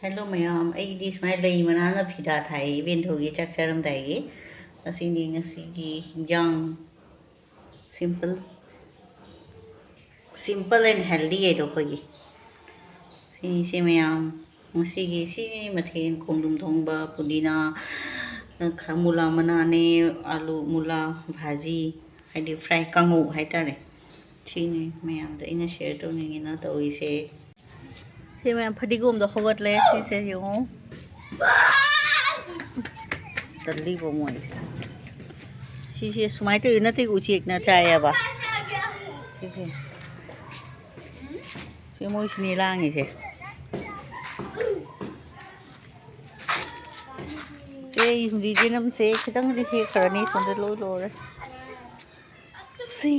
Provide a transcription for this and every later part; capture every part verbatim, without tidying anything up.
Hello ꯃꯌꯥꯝ, ꯑꯩꯗꯤ ꯁꯨꯃꯥꯏꯅ ꯂꯩ ꯃꯅꯥꯅ ꯐꯤꯗꯥ ꯊꯥꯏ ꯏꯕꯦꯟꯊꯣꯒꯤ ꯆꯥꯛ ꯆꯥꯔꯝꯗꯥꯏꯒꯤ꯫ ꯑꯁꯤꯅꯤ ꯉꯁꯤꯒꯤ ꯍꯤꯟꯖꯥꯡ, simple, simple and healthy ꯍꯥꯏꯗꯣ ꯑꯩꯈꯣꯏꯒꯤ꯫ ꯁꯤꯅꯤ ꯁꯤ ꯃꯌꯥꯝ, ꯉꯁꯤꯒꯤ ꯁꯤꯅꯤ ꯃꯊꯦꯜ: ꯈꯣꯡꯗ꯭ꯔꯨꯝ ꯊꯣꯡꯕ, ꯄꯨꯗꯤꯅꯥ, ꯈꯔ ꯃꯨꯂꯥ ꯃꯅꯥꯅꯦ, ꯑꯥꯂꯨ ꯃꯨꯂꯥ ꯚꯥꯖꯤ, ꯍꯥꯏꯗꯤ fry, ꯀꯥꯡꯉꯧ ꯍꯥꯏꯇꯥꯔꯦ꯫ ꯁꯤꯅꯤ ꯃꯌꯥꯝꯗ ꯑꯩꯅ share ꯇꯧꯅꯤꯡꯉꯦꯅ ꯇꯧꯔꯤꯁꯦ꯫ ꯁꯤ ꯃꯌꯥꯝ ꯐꯗꯤꯒꯣꯝꯗꯣ ꯍꯧꯒꯠꯂꯦ꯫ ꯁꯤꯁꯦ ꯌꯦꯡꯉꯣ꯫ ꯇꯜꯂꯤꯕꯣ ꯃꯣꯏ꯫ ꯁꯤꯁꯦ ꯁꯨꯃꯥꯏꯅ ꯇꯧꯋꯤ ꯅꯠꯇꯦ, ꯎꯆꯦꯛꯅ ꯆꯥꯏꯌꯦꯕ꯫ ꯁꯤꯁꯦ꯫ ꯁꯤ ꯃꯣꯏꯁꯤꯅꯦ ꯂꯥꯡꯉꯤꯁꯦ꯫ ꯁꯦ, ꯑꯩ ꯍꯧꯖꯤꯛ ꯖꯦꯅꯝꯁꯦ ꯈꯤꯇꯪꯗꯤ ꯍꯦꯛꯈ꯭ꯔꯅꯤ꯫ ꯁꯣꯝꯗ ꯂꯣꯏ ꯂꯣꯏꯔꯦ꯫ ꯁꯤ꯫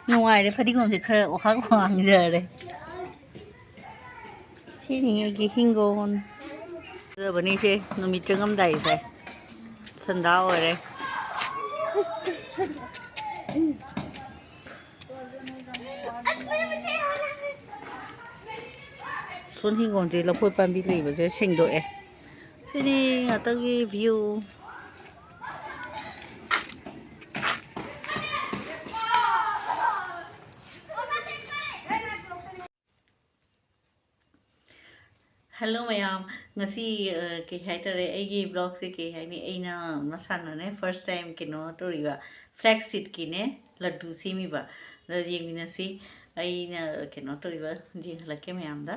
ꯅꯨꯡꯉꯥꯏꯔꯦ, ꯐꯗꯤꯒꯣꯝꯁꯦ ꯈꯔ ꯋꯥꯍꯛ ꯋꯥꯡꯖꯔꯦ꯫ ꯁꯤꯅꯤ ꯑꯩꯒꯤ ꯍꯤꯡꯒꯣꯜ꯫ ꯐꯖꯕꯅꯤꯁꯦ, ꯅꯨꯃꯤꯠ ꯆꯪꯉꯝꯗꯥꯏꯁꯦ꯫ ꯁꯟꯗꯥ ꯑꯣꯏꯔꯦ꯫ ꯁꯣꯝ ꯍꯤꯡꯒꯣꯜꯁꯦ ꯂꯐꯣꯏ ꯄꯥꯝꯕꯤ ꯂꯩꯕꯁꯦ ꯁꯦꯡꯗꯣꯛꯑꯦ꯫ ꯁꯤꯅꯤ ꯉꯥꯛꯇꯪꯒꯤ view꯫ ꯍꯦꯜꯂꯣ ꯃꯌꯥꯝ, ꯉꯁꯤ, ꯑ, ꯀꯩ ꯍꯥꯏꯇꯥꯔꯦ, ꯑꯩꯒꯤ vlogꯁꯦ ꯀꯩ ꯍꯥꯏꯅꯤ, ꯑꯩꯅ ꯃꯁꯥꯅꯅꯦ first time ꯀꯩꯅꯣ ꯇꯧꯔꯤꯕ, flax seedꯀꯤꯅꯦ ꯂꯗꯨ ꯁꯦꯝꯃꯤꯕ꯫ ꯑꯗ ꯌꯦꯡꯃꯤꯟꯅꯁꯤ꯫ ꯑꯩꯅ ꯀꯩꯅꯣ ꯇꯧꯔꯤꯕ ꯌꯦꯡꯍꯜꯂꯛꯀꯦ ꯃꯌꯥꯝꯗ꯫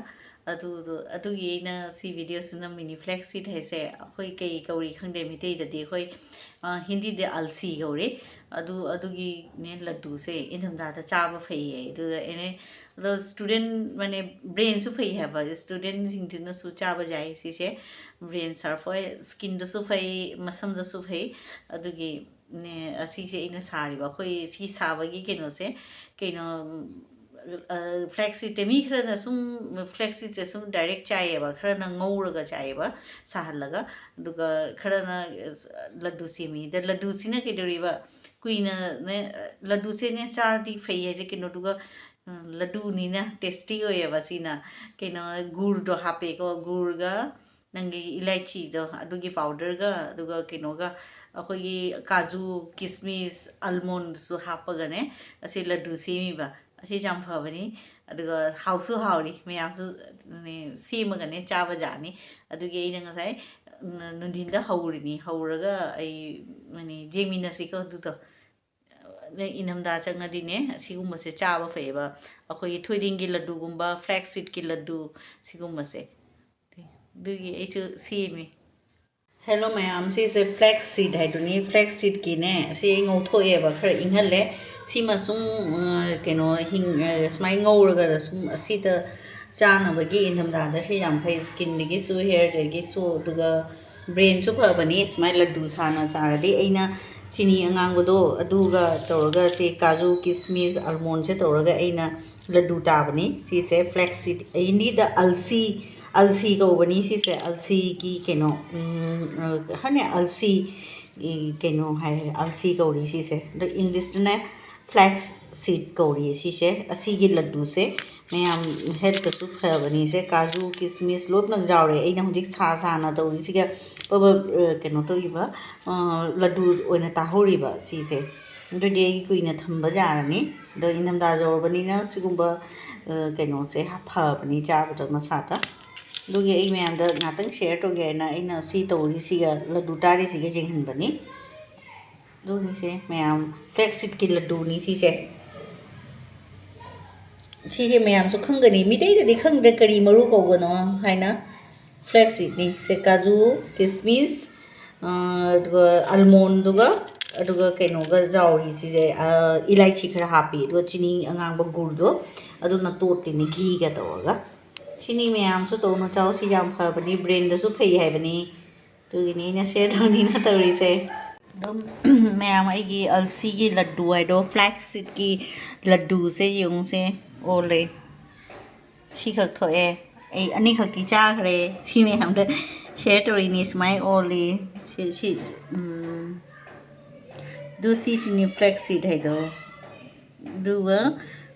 ꯑꯗꯨꯗꯣ, ꯑꯗꯨꯒꯤ ꯑꯩꯅ ꯁꯤ videoꯁꯤ ꯅꯝꯃꯤꯅꯤ꯫ Flax seed ꯍꯥꯏꯁꯦ ꯑꯩꯈꯣꯏ ꯀꯩ ꯀꯧꯔꯤ ꯈꯪꯗꯦ, ꯃꯤꯇꯩꯗꯗꯤ ꯑꯩꯈꯣꯏ, ꯑ, ꯍꯤꯟꯗꯤꯗ ꯑꯜꯁꯤ ꯀꯧꯔꯤ꯫ ꯑꯗꯨ, ꯑꯗꯨꯒꯤꯅꯦ ꯂꯗꯨꯁꯦ ꯏꯪꯊꯝꯊꯥꯗ ꯆꯥꯕ ꯐꯩꯌꯦ꯫ ꯑꯗꯨꯗ ꯑꯩꯅ ꯑꯗꯣ student, ꯃꯥꯅꯦ, brainꯁꯨ ꯐꯩ ꯍꯥꯏꯕ, studentꯁꯤꯡꯗꯨꯅꯁꯨ ꯆꯥꯕ ꯌꯥꯏ ꯁꯤꯁꯦ꯫ Brain sharp ꯑꯣꯏ, skinꯗꯁꯨ ꯐꯩ, ꯃꯁꯝꯗꯁꯨ ꯐꯩ꯫ ꯑꯗꯨꯒꯤꯅꯦ ꯑꯁꯤꯁꯦ ꯑꯩꯅ ꯁꯥꯔꯤꯕ꯫ ꯑꯩꯈꯣꯏ ꯁꯤ ꯁꯥꯕꯒꯤ ꯀꯩꯅꯣꯁꯦ, ꯀꯩꯅꯣ, ꯑ, flax seedꯁꯦ ꯃꯤ ꯈꯔꯅ ꯁꯨꯝ flax seedꯁꯦ ꯁꯨꯝ direct ꯆꯥꯏꯌꯦꯕ, ꯈꯔꯅ ꯉꯧꯔꯒ ꯆꯥꯏꯌꯦꯕ, ꯁꯥꯍꯜꯂꯒ꯫ ꯑꯗꯨꯒ ꯈꯔꯅ, ꯑ, ꯂꯗꯨ ꯁꯦꯝꯃꯤ꯫ ꯑꯗ ꯂꯗꯨꯁꯤꯅ ꯀꯩꯗꯧꯔꯤꯕ? ꯀꯨꯏꯅꯅꯦ, ꯂꯗꯨꯁꯦꯅꯦ ꯆꯥꯔꯗꯤ ꯐꯩ ꯍꯥꯏꯁꯦ ꯀꯩꯅꯣꯗꯨꯒ ꯎꯝ, ꯂꯗꯨꯅꯤꯅ ꯇꯦꯁꯇꯤ ꯑꯣꯏꯌꯦꯕ ꯁꯤꯅ꯫ ꯀꯩꯅꯣ, ꯒꯨꯔꯗꯣ ꯍꯥꯞꯄꯦꯀꯣ, ꯒꯨꯔꯒ ꯅꯪꯒꯤ ꯏꯂꯥꯏꯆꯤꯗꯣ, ꯑꯗꯨꯒꯤ ꯄꯥꯎꯗꯔꯒ, ꯑꯗꯨꯒ ꯀꯩꯅꯣꯒ, ꯑꯩꯈꯣꯏꯒꯤ ꯀꯥꯖꯨ, ꯀꯤꯁꯃꯤꯁ, ꯑꯜꯃꯣꯟꯁꯨ ꯍꯥꯞꯄꯒꯅꯦ ꯑꯁꯤ ꯂꯗꯨ ꯁꯦꯝꯃꯤꯕ꯫ ꯑꯁꯤ ꯌꯥꯝ ꯐꯕꯅꯤ, ꯑꯗꯨꯒ ꯍꯥꯎꯁꯨ ꯍꯥꯎꯔꯤ꯫ ꯃꯌꯥꯝꯁꯨ, ꯅꯦ, ꯁꯦꯝꯃꯒꯅꯦ ꯆꯥꯕ ꯌꯥꯅꯤ꯫ ꯑꯗꯨꯒꯤ ꯑꯩꯅ ꯉꯁꯥꯏ, ꯎꯝ, ꯅꯨꯡꯊꯤꯟꯗ ꯍꯧꯔꯤꯅꯤ꯫ ꯍꯧꯔꯒ ꯑꯩ, ꯃꯅꯤ, ꯌꯦꯡꯃꯤꯟꯅꯁꯤꯀꯣ ꯑꯗꯨꯗꯣ꯫ ꯅꯪ ꯏꯪꯊꯝꯊꯥ ꯆꯪꯉꯗꯤꯅꯦ, ꯑꯁꯤꯒꯨꯝꯕꯁꯦ ꯆꯥꯕ ꯐꯩꯌꯦꯕ꯫ ꯑꯩꯈꯣꯏꯒꯤ ꯊꯣꯏꯗꯤꯡꯒꯤ ꯂꯗꯨꯒꯨꯝꯕ, ꯐ꯭ꯂꯦꯛꯁ ꯁꯤꯗꯀꯤ ꯂꯗꯨ, ꯁꯤꯒꯨꯝꯕꯁꯦ꯫ ꯑꯗꯨꯒꯤ ꯑꯩꯁꯨ ꯁꯦꯝꯃꯤ꯫ ꯍꯦꯜꯂꯣ ꯃꯌꯥꯝ, ꯁꯤꯁꯦ ꯐ꯭ꯂꯦꯛꯁ ꯁꯤꯗ ꯍꯥꯏꯗꯨꯅꯤ꯫ ꯐ꯭ꯂꯦꯛꯁ ꯁꯤꯗꯀꯤꯅꯦ, ꯑꯁꯤ ꯑꯩ ꯉꯧꯊꯣꯛꯑꯦꯕ, ꯈꯔ ꯏꯪꯍꯜꯂꯦ꯫ ꯁꯤꯃ ꯁꯨꯝ, ꯑ, ꯀꯩꯅꯣ, ꯍꯤꯡ-, ꯑ, ꯁꯨꯃꯥꯏꯅ ꯉꯧꯔꯒ ꯁꯨꯝ ꯑꯁꯤꯗ ꯆꯥꯅꯕꯒꯤ ꯏꯪꯊꯝꯊꯥꯗ ꯁꯤ ꯌꯥꯝ ꯐꯩ꯫ ꯁ꯭ꯀꯤꯟꯗꯒꯤꯁꯨ, ꯍꯦꯌꯔꯗꯒꯤꯁꯨ, ꯑꯗꯨꯒ ꯕ꯭ꯔꯦꯟꯁꯨ ꯐꯕꯅꯤ꯫ ꯁꯨꯃꯥꯏꯅ ꯂꯗꯨ ꯁꯥꯅ ꯆꯥꯔꯗꯤ, ꯑꯩꯅ ꯆꯤꯅꯤ ꯑꯉꯥꯡꯕꯗꯣ ꯑꯗꯨꯒ ꯇꯧꯔꯒ, ꯁꯤ ꯀꯥꯖꯨ, ꯀꯤꯁꯃꯤꯁ, ꯑꯜꯃꯣꯟꯁꯦ ꯇꯧꯔꯒ ꯑꯩꯅ ꯂꯗꯨ ꯇꯥꯕꯅꯤ꯫ ꯁꯤꯁꯦ ꯐ꯭ꯂꯦꯛꯁ ꯁꯤꯗ, ꯍꯤꯟꯗꯤꯗ ꯑꯜꯁꯤ, ꯑꯜꯁꯤ ꯀꯧꯕꯅꯤ꯫ ꯁꯤꯁꯦ ꯑꯜꯁꯤꯒꯤ ꯀꯩꯅꯣ, ꯎꯝ, ꯈꯪꯉꯦ, ꯑꯜꯁꯤ, ꯏ, ꯀꯩꯅꯣ ꯍꯥꯏ, ꯑꯜꯁꯤ ꯀꯧꯔꯤ ꯁꯤꯁꯦ꯫ ꯑꯗꯣ ꯏꯪꯂꯤꯁꯇꯅ ꯐ꯭ꯂꯦꯛꯁ ꯁꯤꯗ ꯀꯧꯔꯤ ꯁꯤꯁꯦ꯫ ꯑꯁꯤꯒꯤ ꯂꯗꯨꯁꯦ ꯃꯌꯥꯝ ꯍꯦꯜꯠꯀꯁꯨ ꯐꯕꯅꯤ꯫ ꯁꯦ ꯀꯥꯖꯨ, ꯀꯤꯁꯃꯤꯁ ꯂꯣꯏꯅꯃꯛ ꯌꯥꯎꯔꯦ꯫ ꯑꯩꯅ ꯍꯧꯖꯤꯛ ꯁꯥ ꯁꯥꯅ ꯇꯧꯔꯤꯁꯤꯒ ꯄꯕ-, ꯑ, ꯀꯩꯅꯣ ꯇꯧꯔꯤꯕ, ꯑ, ꯂꯗꯨ ꯑꯣꯏꯅ ꯇꯥꯍꯧꯔꯤꯕ ꯁꯤꯁꯦ꯫ ꯑꯗꯨꯗꯤ ꯑꯩ ꯀꯨꯏꯅ ꯊꯝꯕ ꯌꯥꯔꯅꯤ꯫ ꯑꯗꯣ ꯏꯪꯊꯝꯊꯥ ꯌꯧꯔꯕꯅꯤꯅ ꯁꯤꯒꯨꯝꯕ, ꯑ, ꯀꯩꯅꯣꯁꯦ ꯐꯕꯅꯤ ꯆꯥꯕꯗ ꯃꯁꯥꯗ꯫ ꯑꯗꯨꯒꯤ ꯑꯩ ꯃꯌꯥꯝꯗ ꯉꯥꯛꯇꯪ ꯁꯤꯌꯔ ꯇꯧꯒꯦ ꯍꯥꯏꯅ ꯑꯩꯅ ꯁꯤ ꯇꯧꯔꯤꯁꯤꯒ, ꯂꯗꯨ ꯇꯥꯔꯤꯁꯤꯒ ꯌꯦꯡꯍꯟꯕꯅꯤ꯫ ꯑꯗꯨꯅꯤꯁꯦ ꯃꯌꯥꯝ, ꯐ꯭ꯂꯦꯛꯁ ꯁꯤꯗꯀꯤ ꯂꯗꯨꯅꯤ ꯁꯤꯁꯦ꯫ ꯁꯤꯁꯦ ꯃꯌꯥꯝꯁꯨ ꯈꯪꯒꯅꯤ, ꯃꯤꯇꯩꯗꯗꯤ ꯈꯪꯗ꯭ꯔꯦ ꯀꯔꯤ ꯃꯔꯨ ꯀꯧꯕꯅꯣ ꯍꯥꯏꯅ꯫ ꯐ꯭ꯂꯦꯛꯁ ꯁꯤꯗꯅꯤ ꯁꯦ, ꯀꯥꯖꯨ, ꯀꯤꯁꯃꯤꯁ, ꯑ, ꯑꯗꯨꯒ ꯑꯜꯃꯣꯟꯗꯨꯒ, ꯑꯗꯨꯒ ꯀꯩꯅꯣꯒ ꯌꯥꯎꯔꯤ ꯁꯤꯁꯦ, ꯑ, ꯏꯂꯥꯏꯆꯤ ꯈꯔ ꯍꯥꯞꯄꯤ, ꯑꯗꯨꯒ ꯆꯤꯅꯤ ꯑꯉꯥꯡꯕ, ꯒꯨꯔꯗꯣ, ꯑꯗꯨꯅ ꯇꯣꯠꯇꯣꯏꯅꯤ ꯘꯤꯒ ꯇꯧꯔꯒ꯫ ꯁꯤꯅꯤ ꯃꯌꯥꯝꯁꯨ ꯇꯧꯅ ꯆꯥꯎ, ꯁꯤ ꯌꯥꯝ ꯐꯕꯅꯤ, ꯕ꯭ꯔꯦꯟꯗꯁꯨ ꯐꯩ ꯍꯥꯏꯕꯅꯤ꯫ ꯑꯗꯨꯒꯤꯅꯤ ꯑꯩꯅ ꯁꯤꯌꯔ ꯇꯧꯅꯤꯅ ꯇꯧꯔꯤꯁꯦ꯫ ꯑꯗꯨꯝ ꯃꯌꯥꯝ, ꯑꯩꯒꯤ ꯑꯜꯁꯤꯒꯤ ꯂꯗꯨ ꯍꯥꯏꯗꯣ, ꯐ꯭ꯂꯦꯛꯁ ꯁꯤꯗꯀꯤ ꯂꯗꯨꯁꯦ ꯌꯦꯡꯉꯨꯁꯦ, ꯑꯣꯜꯂꯦ꯫ ꯁꯤꯈꯛ ꯊꯣꯛꯑꯦ꯫ ꯑꯩ ꯑꯅꯤꯈꯛꯇꯤ ꯆꯥꯈ꯭ꯔꯦ꯫ ꯁꯤ ꯃꯌꯥꯝꯗ ꯁꯤꯌꯔ ꯇꯧꯔꯤꯅꯤ꯫ ꯁꯨꯃꯥꯏꯅ ꯑꯣꯜꯂꯤ꯫ ꯁꯤ, ꯁꯤ, ꯎꯝ, ꯑꯗꯨ ꯁꯤꯁꯤꯅꯤ ꯐ꯭ꯂꯦꯛꯁ ꯁꯤꯗ ꯍꯥꯏꯗꯣ꯫ ꯑꯗꯨꯒ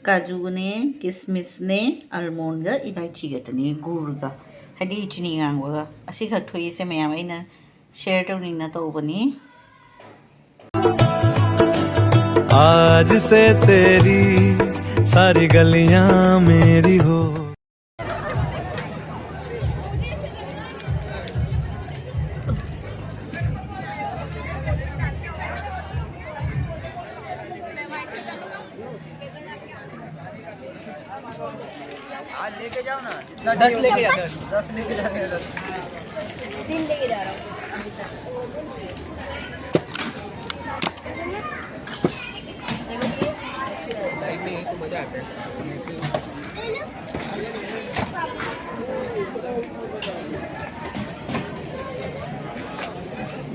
ꯀꯥꯖꯨꯒꯅꯦ, ꯀꯤꯁꯃꯤꯁꯅꯦ, ꯑꯜꯃꯣꯟꯒ, ꯏꯂꯥꯏꯆꯤꯒꯇꯅꯦ, ꯒꯨꯔꯒ, ꯍꯥꯏꯗꯤ ꯆꯤꯅꯤ ꯉꯥꯡꯕꯒ꯫ ꯑꯁꯤꯈꯛ ꯊꯣꯛꯏꯁꯦ ꯃꯌꯥꯝ ꯑꯩꯅ ꯁꯤꯌꯔ ꯇꯧꯅꯤꯡꯅ ꯇꯧꯕꯅꯤ꯫ आज से तेरी सारी गलियां मेरी हो। आज लेके जाओ ना, जितना दस चाहिए लेके उतना। जाओ। दस लेके जाने हैं, दस। तीन लेके जा रहा हूँ।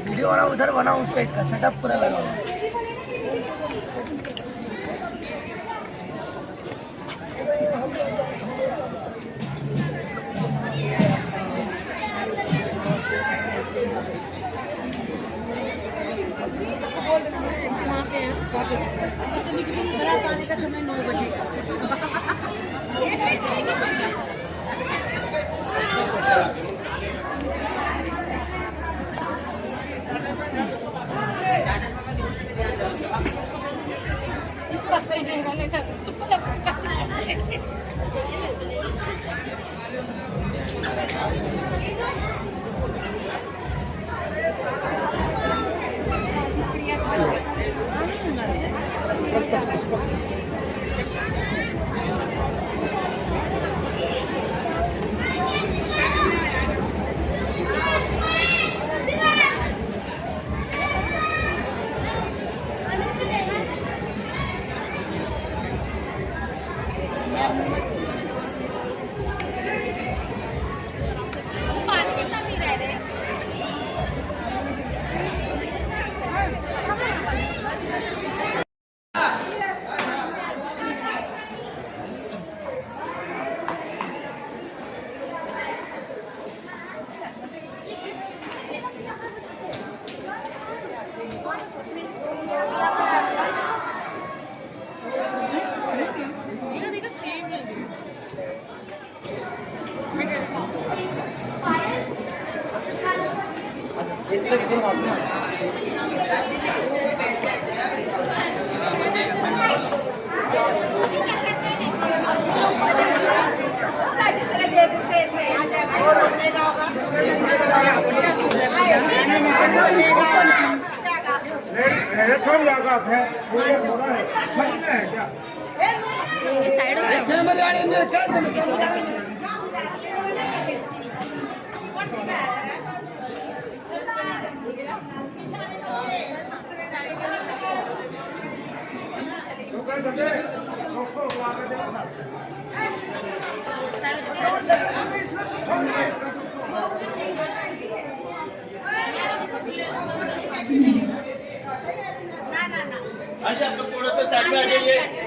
वीडियो वाला उधर बनाओ, उस साइड का सेटअप पूरा लगाओ। हाँ जी, आप लोग थोड़ा सा साइड में आ जाइए।